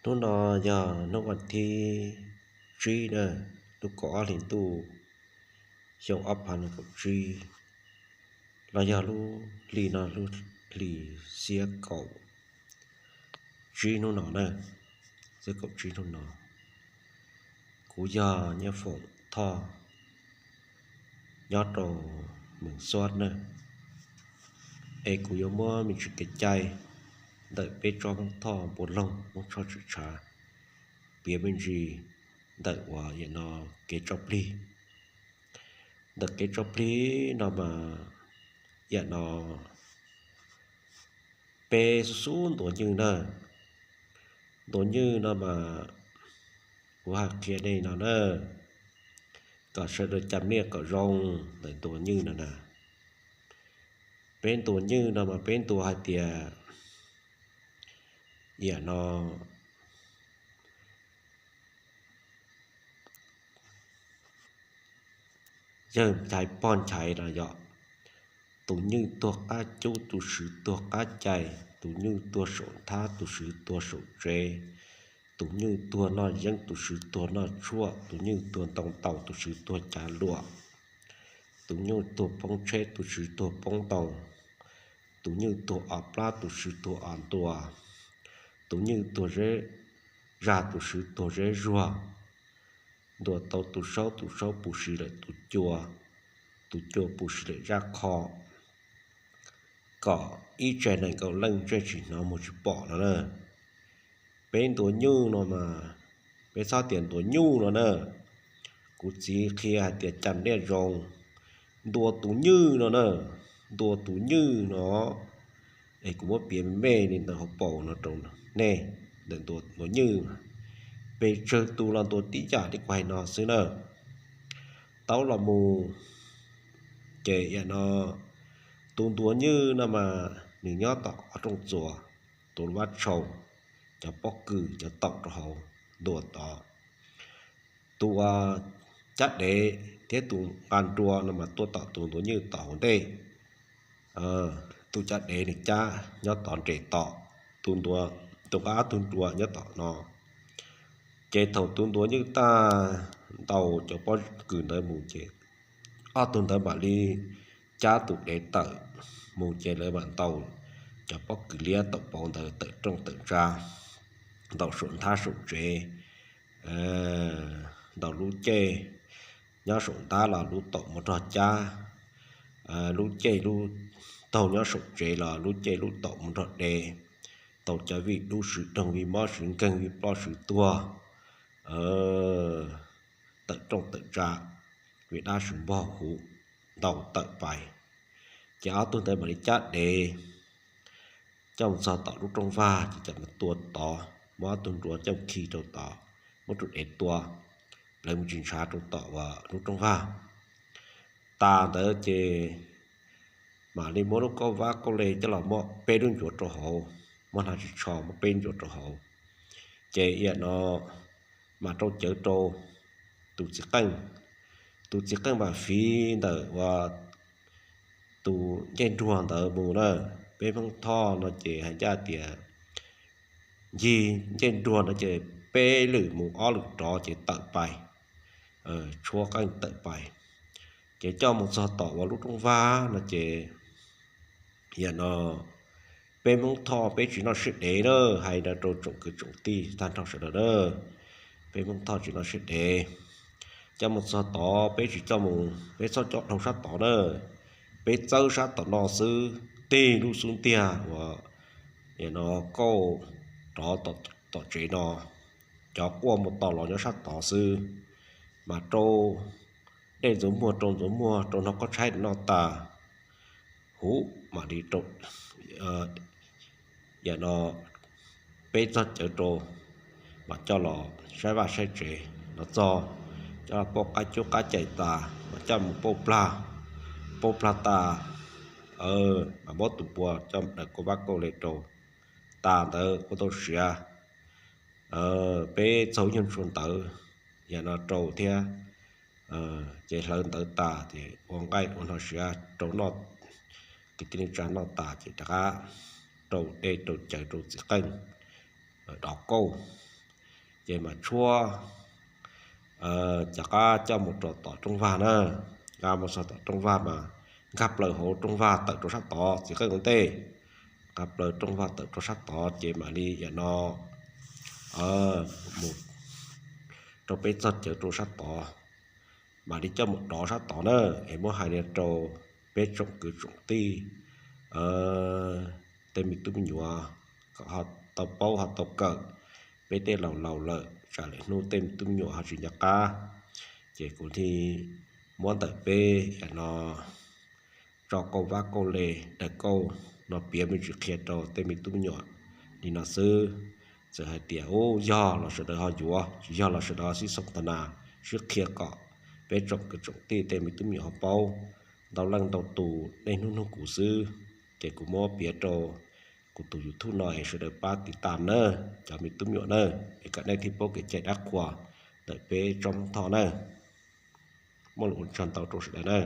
Hnub no yog hnub vas thib tsib na, lub kaum ob hlis ntuj, xyoo ob phav nees nkaum tsib, los yog lub hli no lub hli xiab kaum tsib hnub no na, xiab kaum tsib hnub no. Kuv yog Nyiaj Foom Thoj, nyob rau Mees Xuab na, es kuv yuav muab me ntsis kev cai ntawm peb tsob Hmoob Thoj npua loog Hmoob Tshoj Tswm Tshav piav me ntsis ntawm uas yam no kev tso plig. Ntawm kev tso plig no mas yam no peb xub xub ntuav nywj na. Ntuav nywj no mas kuv hais qhia nej no na, kom sawv daws cam niaj kom zoo ntawm ntuav nywj no na. Peb ntuav nywj no mas peb ntuav hais tias yam no yawg nchaiv pog nchaiv no yog tus nywj tuag qab cub tus swv tuag qab cai, tus nywj tuag saum nthab tus swv tuag saum tsev, tus nywj tuag noj yeeb tus swv tuag noj tshuaj, tus nywj tuag ntoo taus tus swv tuag cav luam, tus nywj tuag poob tsheb tus swv tuag poob ntoo, tus nywj tuag o plab tus swv tuag o ntua, tus nywj tuag zeb zag tus swv tuag zeb zuag, ntuas tau tus saub tus saub puv si lawm tus cua, tus cua puv si lawm zaj qho, kom ib tse nees nkaum leej ntsej tsis hnov muag tsis pom no na. Peb ntuav nyuj no mas, peb txhob tias ntuav nyuj no na. Kuv txiv qhia hais tias cas nej zoo, ntuav tus nywj no na, ntuav tus nywj no. Es kuv muab piav me me li ntawd hauv paus no rau nej, ntawm ntuav nyuj, pes tsawg tus los ntuav tib yam li kuv hais no xwb na. Tau los mus ces yam no, tus ntuav nyuj no mas nws nyob tom qhov rooj txuas, tus vab tshau, cov pob kws cov taum rau hauv ntuas tod. Tus uas cab dev thiab tus nqa nrua no mas tuaj tom tus ntuav nyuj tom hauv ntej. Tus cab dev nws cab nyob tod nres tom, tus nqa ob tug nrua nyob tom no. Ces thaum tus ntuav nyuj tag ntaus cov pob kws ntawd mus ces ob tug ntawd mam li cab tus dev tawm mus ces lawv mam ntaus cov pob kws liab taum pauv ntawd tawm rooj tawm tsa, ntaus saum nthab saum tsev, ntaus lub caij nyob saum nthab los lub taum mus nrog cab, lub caij lub taug nyob saum tsev los lub caij lub taum mus nrog de, tau cov vij dub swv doog vij mob swv nkeeg vij plob swv tuag, tawm rooj tawm tsa, vij dab swv npog huv ntaus tawm pais. Ces ob tug ntawd mam li cab dev coj mus txog tom lub rooj vag ces coj mus tua tod, muab ob tug nrua coj mus khi rau tod, muab tus dev tua, lawv mus tsis ntshav rau tom uas lub rooj vag. Tas ntawd ces mam li muab lub kauj vab kauj le coj los muab peb lub ncuav rau hauv, muab hnav tsis tsho muab peb ncuav rau hauv. Ces yam no mam rau cawv rau tus txiv qeej. Tus txiv qeej mam fiv ntawm uas tus ncej nruag ntawd mus na. Peb Hmoob Thoj no ces hais ncaj tias ncig ncej nruag no ces peb lwm mus ob lwm rov ces tawm pais, tshuab qeej tawm pais. Ces coj mus txog tom uas lub rooj vag no ces yam no peb Hmoob Thoj peb tsis noj siab dev na, hais no rau tsoom kwv tsoom tij tag nrho sawv daws na. Peb Hmoob Thoj tsis noj siab dev. Coj mus txog tod peb tsis coj mus, peb txhob coj dhau sab tod na. Peb txawb sab tom no xwb, tig lub xub ntiag uas yam no kauj rov tom tsev no, cov quaj mus tau los nyob sab tod xwb. Mas rau dej ntxuav muag rau ntxuav muag rau hnov qoj tshaib noj tas, huv mam li rau yam no peb txog cawv rau, mas coj los saib vaj saib tsev no txog, coj los pauj qab cub qab cais tas mas coj mus pauj plag, pauj plag tas, mas muab tus npua coj daws kauj vab kauj le rau. Tas ntawd ua tau siav, peb txaug ib nyuag ntshua ntawv yam no rau thiab, ces hlawv ntawv tas ces ua nqaij ua hno siav rau noj, kwv tij neej tsa noj tas ces rov qab rau dej rau cawv rau txiv qeej dov kauj. ces mam tshuab cov qab coj mus rau tom rooj vag na. Nqa mus txog tom rooj vag mas nkag plaws hauv rooj vag tawm rau sab tod txiv qeej ua ntej, nqa plaws rooj vag tawm rau sab tod ces mam li yam no mus rau peb txog cawv rau sab tod, mam li coj mus dov sab tod na. Es muab hais li rau peb tsoom kwv tsoom tij, tej me tub me nyuam kom ho tau paub ho tau kawm. Peb tej laus laus lawm tsam lwm hnub tej me tub me nyuam ho tsis nco qab, ces kuv thiaj muab ntawm peb yam no tso kauj vab kauj le, daws kauj no piav me ntsis qhia rau tej me tub me nyuam li no xwb. Txawm hais tias ub yog los sawv daws ho yuav, tsis yog los sawv daws ho sib xoom tag nas, sib qhia kom peb tsoom kwv tsoom tij tej me tub me nyuam ho paub. Ntau leej ntau tus niaj hnub nug kuv xwb, ces kuv muab piav rau kuv tus YouTube no es sawv daws pab tiv tam na, cov me tub me nyuam na, es kom nej thiaj paub kev cai dab qhuas ntawm peb tsob Hmoob Thoj na. Muaj lus ua tsaug ntau rau sawv daws na.